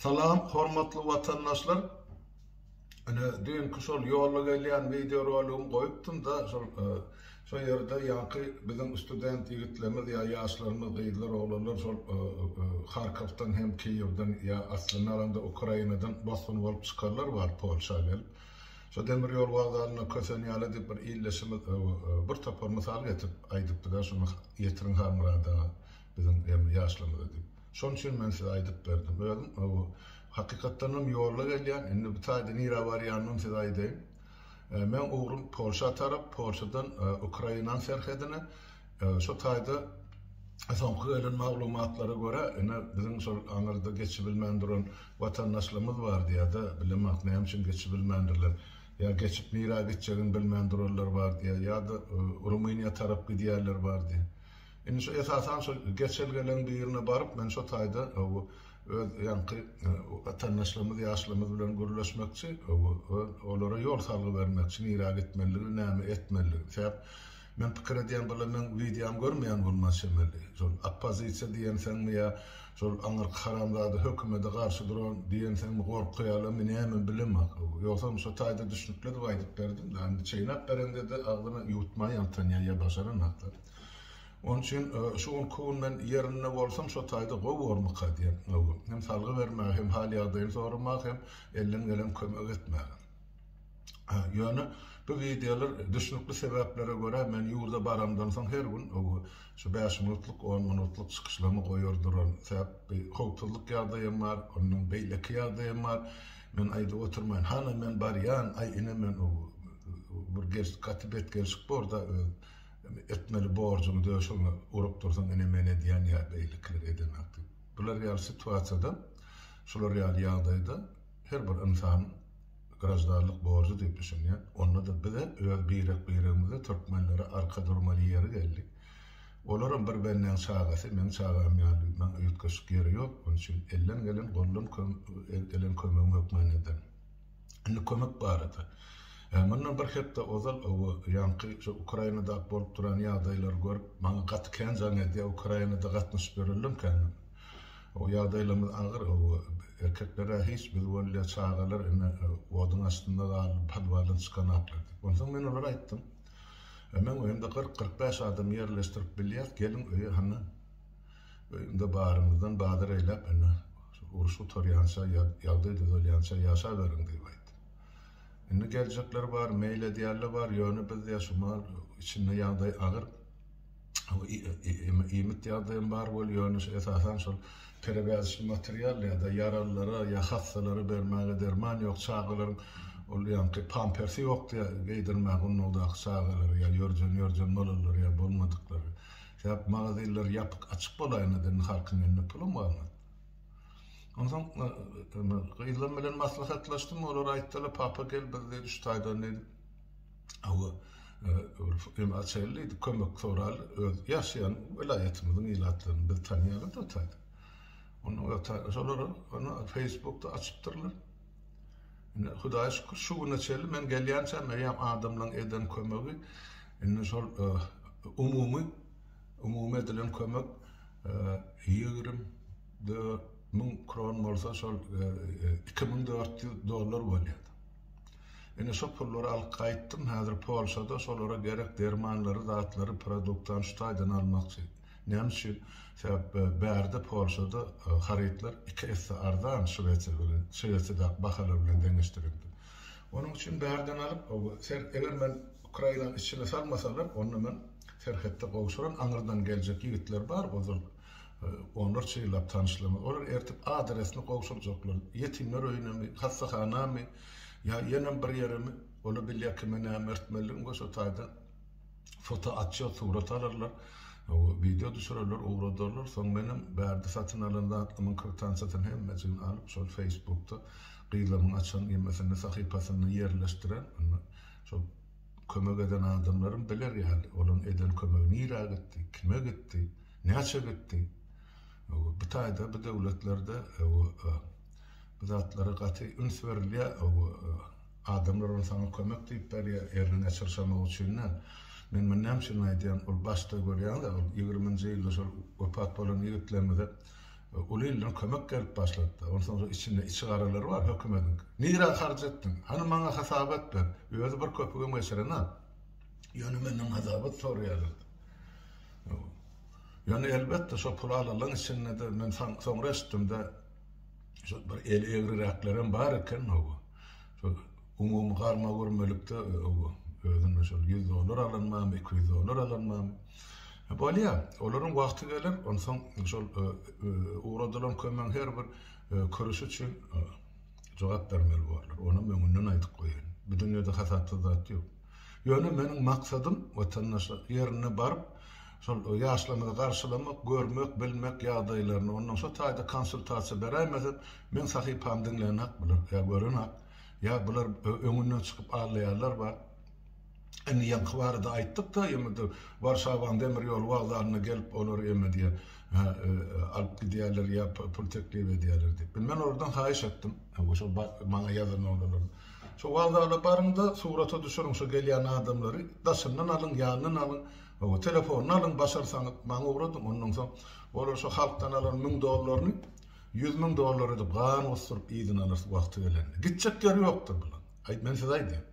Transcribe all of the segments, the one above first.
Salam hormatly watandaşlar. Ine düýnki şol ýolda gelýän wideo roligimi goýupdym-da, şol şo ýerde ýaňky biziň student ýigitlerimiz ýa ýaşlarymyz, gyzlar, oglanlar şol Harkowdan hem Kiýewden ýa aslynda alanda Ukrainadan bosgun bolup çykanlar bar Polşa gelip. Şo demir ýol wokzalynda kösen ýaly diýip bir ildeşimiz bir topar mysal getirip aýdypdy-da, şuny ýetiriň Halmyrat aga biziň hem ýaşlarymyza diýip. Şonuň üçin men size aýdyp berdim. Özüm hakykatdanam ýolda gelýän, indi bu taýda nirä barýanymam size aýdaýyn. Meň ugrum Polşa tarap, Polşadan Ukrainanyň serhedine. Şo taýda soňky gelen maglumatlara görä, ine biziň şol aňyrda geçibilmän duran watandaşlarymyz bar diýýär-de, bilemok näme üçin geçibilmändirler. Ýa geçip nirä gitjegini bilmän duranlar bar diýýär, ýa-da Rumyniýa tarap gidýänler bar diýýär. Indi şu esasan şu geçelgeleň birine baryp men şo taýda öz ýaňky watandaşlarymyz ýaşlarymyz bilen gürleşmekçi olara ýol salgy bermekçi nirä gitmelidigini näme etmelidigini sebäp men pikir edýän bular meň wideomy görmeýän bolmaz çemeli şol oppozisiýa diýenseňmi ýa şol aňyrky haramzada hökümede garşy duran diýenseňmi gorkýarlarmy näme bilemok ýogsam şo taýda düşnükli edip aýdyp berdim indi çeýnäp bereňde-de agzyna ýuwutman ýaltanýar ýa başaranaklar. Onuň üçin şu günki gün men ýerinde bolsam şo taýda gowy bormyka diýen öwgüm. Hem salgy bermäge, hem hal-ýagdaýyny soramaga, hem elden gelen kömegi etmäge. Ýöne bu wideolar düşnükli sebäplere görä men ýurda baramdan soň her gün şu bäş minutlyk, on minutlyk çykyşlarymy goýar duran. Sebäp howpsuzlyk ýagdaýam bar, ondan beýleki ýagdaýam bar. Men aýdyp oturmaýyn. Hana men barýan, aý ine men bir gaty bet gelşik borda öz Etmeli borjuňy döşüňe urup dursaň ine men edýän ýa beýlekiler edenok diýip. Bular ýaly situasiýada, şular ýaly ýagdaýda her bir ynsanyň graždanlyk borjy diýip düşünýän. Onda-da bize öz birek-biregimize türkmenlere arka durmaly ýeri geldi. Olaram bir bendäň çagasy, meň çagam ýaly maňa üýtgeşik ýeri ýok. Onuň üçin elden gelen, goldan gelen kömegimi hökman ederin. Indi kömek barada. Mundan bir hepde ozal oba ýaňky şu Ukrainadaky bolup duran ýagdaýlary görüp, maňa gaty kän jaň edýär, Ukrainada gatnaşyp ýörenlem kän. O ýagdaýlarymyz agyr, oba erkekler-ä hiç, biz bolýa çagalar ine oduň astynda galyp, podwaldan çykanaklar diýip. Onsoň men olara aýtdym. Meň öýümde 40-45 adam ýerleşdirip bilýäs, geliň öýe hany. Öýümde barymyzdan bazar eýläp ine şu uruş gutarýança ýa ýagdaý düzelýänçä ýaşaberiň diýip aýtdym. Indi geljekler bar, meýil edýänler bar, ýöne biz ýa şu mal içinde ýagdaý agyr. Iýmit ýagdaýam bar bol, ýöne şu esasan şol perebäzişli material ýa-da ýaralylara ýa hassalara bermäge derman ýok, çagalaryň ol ýaňky pampersi ýok diýä geýdirmäge gundagdaky çagalary ýa ýörjen-ýörjen bolanlary ýa bolmadyklary. Sebäp magazinler ýapyk açyk bolaýanda indi halkyň elinde pulam galmady. Onsoň gyzlarym bilen maslahatlaşdym, olar aýtdylar, papa gel biz diýdi şu taýdan diýdi. Hawa, hem açaýly diýdi, kömek soraly, öz ýaşaýan welaýatymyzyň ilatlaryny biz tanýarys o taýda. Onu şolar onu Facebookda açypdyrlar. Indi Hudaýa şükür şu güne çenli men gelýänçäm eýýäm adamlaryň eden kömegi indi şol umumy umumy edilen kömek 24 müň kron bolsa şol 2400 dollar bolýar. Indi şo pullary alyp gaýtdym. Häzir Polşada şolara gerek dermanlary, zatlary, produktany şu taýdan almakçy. Näme üçin? Sebäp bärde Polşada harytlar iki esse arzan Şwesiýa bilen, Şwesiýadaky bahalar bilen deňeşdireňde. Onuň üçin bärden alyp, ser, eger men Ukrainanyň içine salmasalar, onda men serhetde gowşuran aňyrdan geljek ýigitler bar, ozal onlarça ýyllap tanyşlarymyz. Olar ertip adresini gowşurjaklar. Ýetimler öýünemi, hassahanamy ýa ýenem bir ýeremi, olar bilýär kime näme ertmelidigini we şo taýda Foto atýot surat alarlar, wideo düşürerler, ugradarlar. Soň menem bärde satyn alan zatlarymyň kwitansiýasyny hemmejigini alyp, şol Facebookda gyzlarymyň açan ýemesinde sahypasynda ýerleşdiren. Onda şol kömek eden adamlarym biler ýaly, olaryň eden kömegi nirä gitdi, kime gitdi, näçe gitdi. Bu taýda, bu döwletlerde bu zatlara gaty üns berilýär. Adamlar ony saňa kömek diýip berýär, erniňe çyrşamak üçin däl. Men muny näme üçin aýdýan, ol başda görýäňiz-ä, ol ýigriminji ýylda şol wepat bolan ýigitlerimize uly ilden kömek gelip başlady-da. Onsoň şo içinde içi garalary bar hökümediň. Nirä harç etdiň? Hany maňa hasabat ber. Özi bir köpügem geçirenok. Ýöne menden hasabat soraýarlar. Ýöne elbetde şo pul alanlaryň içinde-de men soňra eşitdim-de şo bir eli egriräklerem bar eken hawa. Şo umumy garma görmelikde hawa özünde şol 100 dollar alan barmy, 200 dollar alan barmy? Bolýar. Olaryň wagty geler, onsoň şol ugradylan kömegiň her bir kürüşi üçin jogap bermeli borlar. Onam öňünden aýdyp goýaýyn. Bu dünýede hasapsyz zat ýok. Ýöne meniň maksadym watandaşlar ýerine baryp, şol ýaşlarymyzy garşylamak, görmek, bilmek ýagdaýlaryny, ondan şo taýda konsultasiýa beräýmesem, meň sahypamy diňlänok bular, ýa görenok, ýa bular öňünden çykyp aldaýanlar bar. Indi ýaňky barada aýtdyk-da, ýa-da Warşawaň demir ýol wokzalyna gelip olary eme diýýär, alyp gidýärler ýa pul teklip edýärler diýip. Men olardan haýyş etdim, şol maňa ýazan oglanlardan. Şo wokzala baryň-da, surata düşüriň şo gelýän adamlary, daşyndan alyň, ýanyndan alyň, hawa, telefonyny alyň, başarsaňyz maňa ugradyň, ondan soň olar şo halkdan alan 1000 dollaryny 100 000 dollar edip gan gusduryp yzyna alarys wagty gelende. Gitjek ýeri ýokdur bulaň. Aýt, men size aýdýan.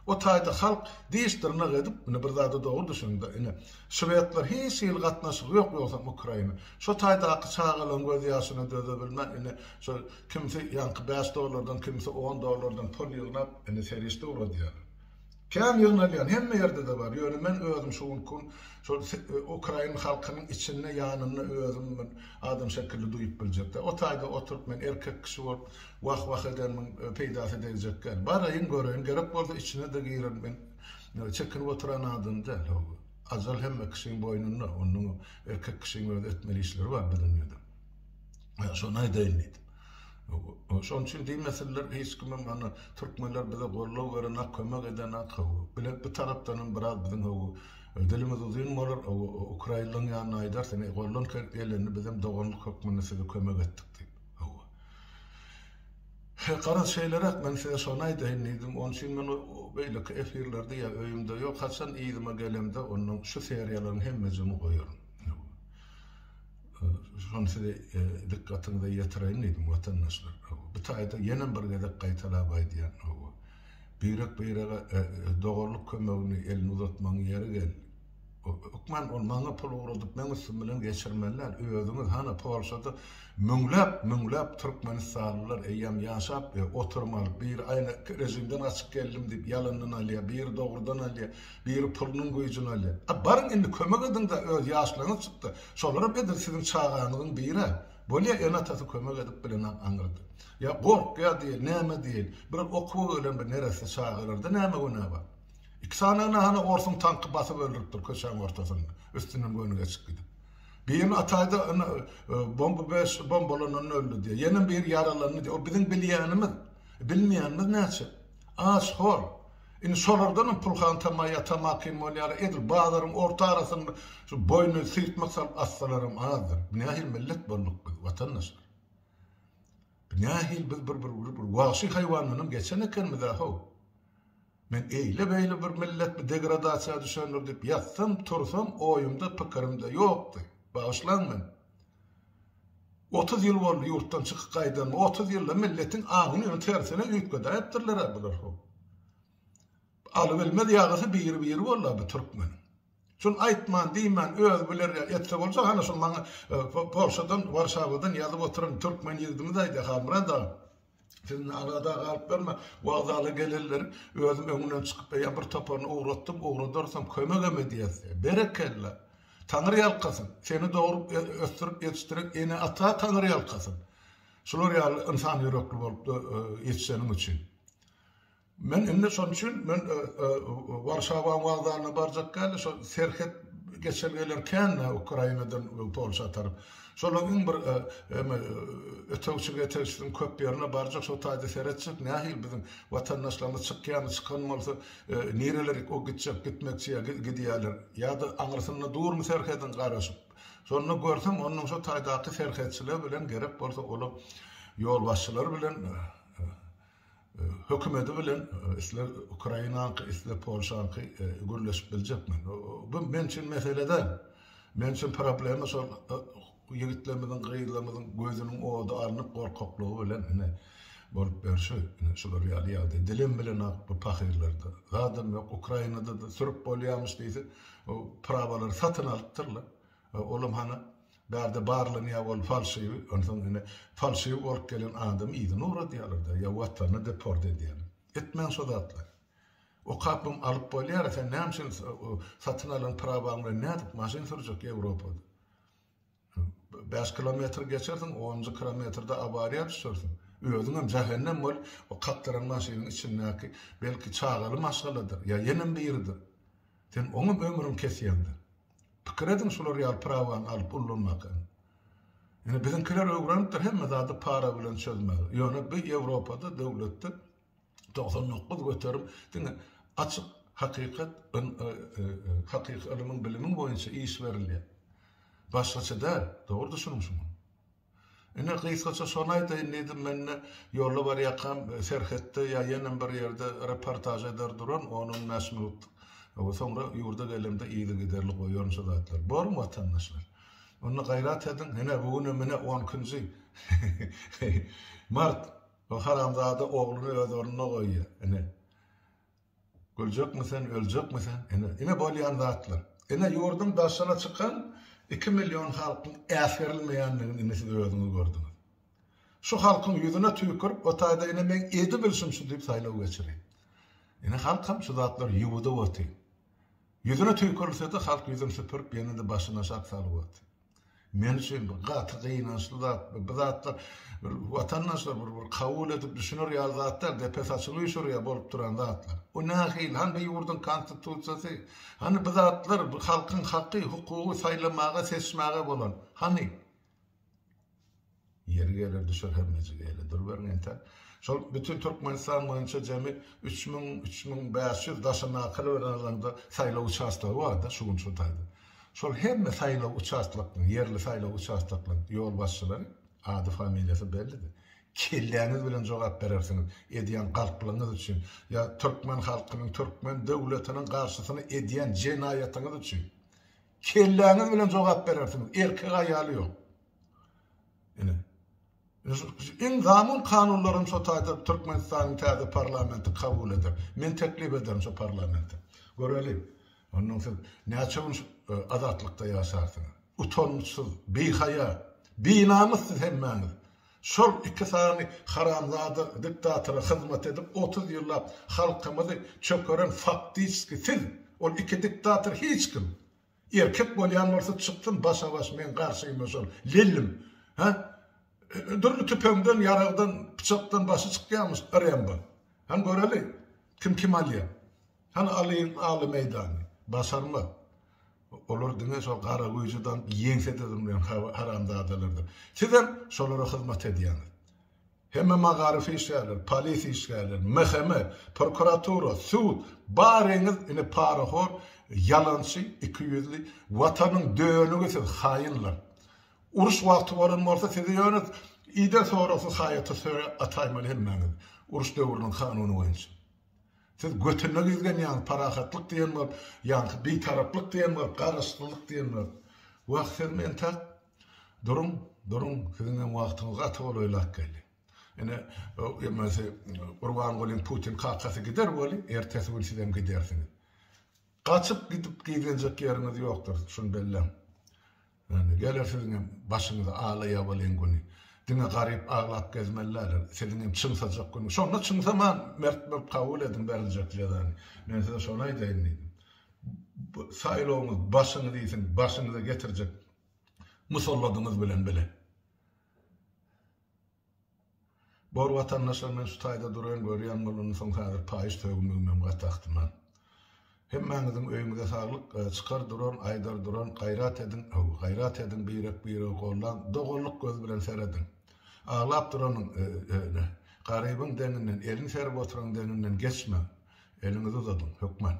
O taýda halk diş-dyrnak edip, ine bir zada dogry düşüniň-de, ine, şwedler hiç hili gatnaşygy ýok ýogsam Ukraina. Şo taýdaky çagalaryň göz ýaşyna döze bilmän, ine, şo kimsi ýaňky bäş dollardan, kimsi on dollardan pul ýygnap, ine, serişde ugradýarlar. Kän ýygnalýan hemme ýerde-de bar, ýöne men özüm şu günki gün şol ukrain halkynyň içinde, ýanynda özüm bir adam şekilli duýup biljek däl. O taýda oturyp men erkek kişi bolup, Wah-wah edenimiň peýdasy degjek däl. Baraýyn, göreýin, gerek bolsa içine-de girerin. Men çekinip oturan adam däl. Hawa, ajal hemme kişiň boýnunda, onnoňam erkek kişiň öz etmeli işleri bar bu dünýede. Şony aýdaýyn diýdim. Şonuň üçin diýmesinler hiç kimem ana türkmenler bize goldaw berenak, kömek edenak. Hawa, bile bu tarapdanam biraz biziň hawa dilimiz uzyn bolar. Hawa, ukrainlaryň ýanynda aýdarys, ine goldan gelende bizem doganlyk hökmünde size kömek etdik diýip. Hawa. He, garaz şeýleräk, men size şony aýdaýyn diýdim. Onuň üçin men beýleki efirlerde ýa öýümde ýok, haçan yzyma gelemde ondan şu seriýalaryň hemmejigini goýaryn. Şony size e, dykgatyňyza ýetireýin diýdim, watandaşlar. Bu taýda ýene bir gezek gaýtalap aýdýan. Birek-birege e, e, doganlyk kömegini elini uzatmagyň ýeri geldi. Hökman ol maňa pul ugradyp meň üstüm bilen geçirmeli däl. Özüňiz hana Polşada müňläp müňläp türkmenistanlylar eýýäm ýaşap e, oturum alyp biri aýna režimden gaçyp geldim diýip ýalandan alýar, biri dogrudan alýar, biri pulunyň güýjüni alýar. A baryň indi kömek ediň-de öz ýaşlaryňyz çykdy. Şolaram edil siziň çagaňyzyň biri. Bolýa ene-atasy kömek edip bilenak aňyrda. Ýa gorkýar diýeli, näme diýeli. Bir okuwa gelen bir neresse çagalarda näme günä bar? Iki sanyny hany orsuň tanky basyp öldüripdir köçäň ortasynda, üstünden göni geçip gidip. Birini ataýda ine bomba beş bombalananda öldi diýýär. Ýene biri ýaralandy diýýär. O biziň bilýänimiz, bilmeýänimiz näçe? Aç, hor. Indi şolardanam pulhan tama ýa tamakin bolýar. Edil bazaryň orta arasynda şu boýnuny syýtmak salyp atsalaram azdyr. Nähili millet bolduk biz, watandaşlar? Nähili biz bir bir bir wagşy haýwandanam geçen ekenimiz-ä how. Men eýle-beýle bir millet bu degradasiýa düşendir diýip ýatsam, tursam oýumda, pikirimde ýokdy. Bagyşlaň meni. 30 ýyl boldy ýurtdan çykyp gaýdanyma. 30 ýylda milletiň aňyny ýöne tersine üýtgedäýipdirler-ä bular how. Alybilmez ýagysy biri-biri boldy-a bu türkmeniň. Şuny aýtman, diýmän, özi biler ýaly etse boljak, hana şul maňa Polşadan, Warşawadan ýazyp oturan türkmen ýigidimiz aýdýar, Halmyrat aga. Siz indi alada galyp berme, wokzala gelenleri özüm öňünden çykyp eýýäm bir toparyny ugratdym, ugradarsam kömegem edýäs diýýär. Berekella! Taňry ýalkasyn! Seni dogrup, ösdürip ýetişdiren ene-ata Taňry ýalkasyn! Şular ýaly ynsan ýürekli bolup ýetişeniň üçin. Men indi şonuň üçin men Warşawaň wokzalyna barjak däl-de, şol serhet geçelgeleri kän-dä Ukrainadan Polşa tarap. Şolaryň iň bir eme ötegçi-getegçisiniň köp ýerine barjak, şo taýda seretjek, nähili biziň watandaşlarymyz çykýarmy, çykan bolsa nirelerik o gitjek, gitmekçi ýa gidýärler, ýa-da aňyrsynda durmy serhediň garaşyp. Şonda görsem, onnoň şo taýdaky serhetçiler bilen gerek bolsa ola ýolbaşçylar bilen Hökümeti bilen isle Ukrainaňky, isle Polşaňky gürleşip biljek men. Bu men üçin mesele däl. Men üçin problema şol. ýigitlerimiziň, gyzlarymyzyň gözüniň ody alnyp gorkaklygy bilen ine bolup berşi ine şular ýaly ýagdaý. Dilem bilenok bu pahyrlarda. Zadam ýok. Ukrainada-da sürüp bolýarmyş diýse, o prawalary satyn alypdyrlar. Olam hany bärde barlanýar ol falşiwi, onsoň ine falşiwi bolup gelen adamy yzyna ugradýarlar-da, ýa watanyna deport edýärler. Etmäň şo zatlary. Okapam alyp bolýar, sen näme üçin satyn alan prawaň bilen nädip maşyn sürjek Ýewropada? 5 kilometr geçersiň, onunjy kilometrde awariýa düşersiň. Özüňem jähennem bol, o kakdyran maşynyň içindäki belki çagaly maşgaladyr, ýa ýenem biridir. Sen oňam ömrüni kesýäňdir. Pikir ediň şular ýaly prawany alyp ullanmaka. Ine biziňkiler öwrenipdir hemme zady para bilen çözmegi. Ýöne bu Ýewropada döwletde 99% diňe açyk hakykat hakyky ylymyň bilimiň boýunça iş berilýär. Başgaça däl. Dogry düşüniň şuňa. Ine gysgaça şony aýdaýyn diýdim mende ýolda barýakam serhetde ýa ýenem bir ýerde reportaž eder duran on-on bäş minut we soňra ýurda gelemde yzygiderli goýaryn şu zatlary. Bormy watandaşlar? Onda gaýrat ediň ine bu günem ine on ikinji mart o haramzada ogluny öz ornuna goýýar ine. Güljekmi sen, öljekmi sen? Ine, ine bolýan zatlar. Ine ýurduň daşyna çykan 2 million halkyň äsgerilmeýändigini indi siz özüňiz gördüňiz. Şu halkyň ýüzüne tüýkürip, o taýda ine meň edibilşim şu diýip saýlaw geçirýär. Ine halkam şu zatlary ýuwudyp otyr. Ýüzüne tüýkürilse-de halk ýüzüni süpürip ýene-de başyny aşak salyp otyr. Men üçin bu gaty gynançly zat. Bu zatlar bir watandaşlar bir bir kabul edip düşüner ýaly zat däl, depe saçyňy üýşürýär bolup duran zatlar. Bu nähili? Hany bu ýurduň konstitusiýasy? Hany bu zatlar bu halkyň haky, hukugy saýlamaga, seçmäge bolan? Hany? Ýeri geler düşer hemmejik ele duruberiň entäk. Şol bütin Türkmenistan boýunça jemi 3000, 3500 daşyndakylar bilen alanda saýlaw uçastogy bar-da şu gün şu taýda. Şol hemme saýlaw uçastlaklaryň, ýerli saýlaw uçastoklaryň ýolbaşçylary ady familiýasy bellidir. Kelläňiz bilen jogap berersiňiz edýän galplygyňyz üçin ýa türkmen halkynyň, türkmen döwletiniň garşysyna edýän jenaýatyňyz üçin. Kelläňiz bilen jogap berersiňiz, erkek aýaly ýok. Ine. Iň zamun kanunlaryny şo taýda Türkmenistanyň täze parlamenti kabul eder. Men teklip ederin şo parlamente. Göreli. Ondan siz näçe gün e, azatlykda ýaşarsyňyz. Utançsyz, bihaýa, binamys siz hemmäňiz. Şol iki sany haramzada diktatora hyzmat edip 30 ýyllap halkymyzy çökeren faktiçki siz. Ol iki diktator hiç kim. Erkek bolýan bolsa çyksyn başa baş meň garşyma şol lellim. Hä? Dürli tüpeňden, ýaragdan, pyçakdan başy çykýarmyş Rembo. Hany göreli, kim kim alýar. Hany alyň aly meýdany. Başarmaz. Olar diňe şol gara güýji daňyp ýeňsede durmaýan haramzadalardyr. Sizem şolara hyzmat edýäňiz. Hemme magaryf işgärleri, polis işgärleri, MHM, prokuratura, sud, baryňyz ine parahor, ýalançy, ikiýüzli, watanyň dönügi siz haýynlar. Uruş wagty bolan bolsa sizi ýöne ideg soragsyz haýata söre ataýmaly hemmäňizi. Uruş döwrüniň kanuny boýunça. Siz götüne gizlenýäňiz parahatlyk diýen bolup, ýaňky bitaraplyk diýen bolup, garaşsyzlyk diýen bolup. Wah siz entäk Duruň, duruň, siziň hem wagtyňyz gaty golaýlap geldi. Ine, ýemesi Gurbangulyň Putin kakasy gider weli, ertesi gün sizem gidersiňiz. Gaçyp gidip gizlenjek ýeriňiz ýokdur, şuny belläň. Ýöne geler siziň hem başyňyza ala ýabalyň güni. Diňe garyp aglap gezmeli däldir, siziň hem çyňsajak günüňiz. Şonda çyňsaman mert bolup kabul ediň beriljek jezany. Men size şony aýdaýyn diýdim. Saýlawyňyz başyňyz iýsin, başyňyza getirjek musalladyňyz bilen bile. Bor watandaşlar men şu taýda duraýyn görýän bolandan soň häzir paýyş sögünmegimem gaty ahtimal. Hemmäňiziň öýüňize saglyk çykar duran aýdar duran gaýrat ediň how gaýrat ediň birek biregi gollaň doganlyk göz bilen serediň. Aglap duranyň garybyň deňinden elini serip oturan deňinden geçmäň. Eliňizi uzadyň hökman.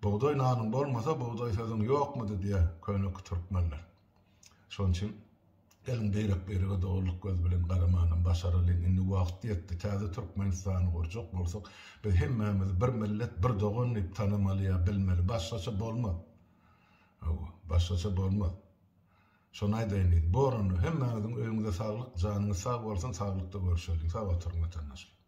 Bugdaý nanyň bolmasa bugdaý sözüň ýokmudy diýýär köneki türkmenler. Şonuň üçin geliň birek-birege dogrulyk göz bilen garamanam başaralyň. Indi wagt ýetdi. Täze Türkmenistany gurjak bolsak biz hemmämiz bir millet, bir dogan diýip tanamaly ýa bilmeli. Başgaça bolmaz. Hawa, başgaça bolmaz. Şony aýdaýyn diýdim. Bor onda, hemmäňiziň öýüňize saglyk, janyňyz sag bolsun, saglykda görüşeliň. Sag oturyň watandaşlar.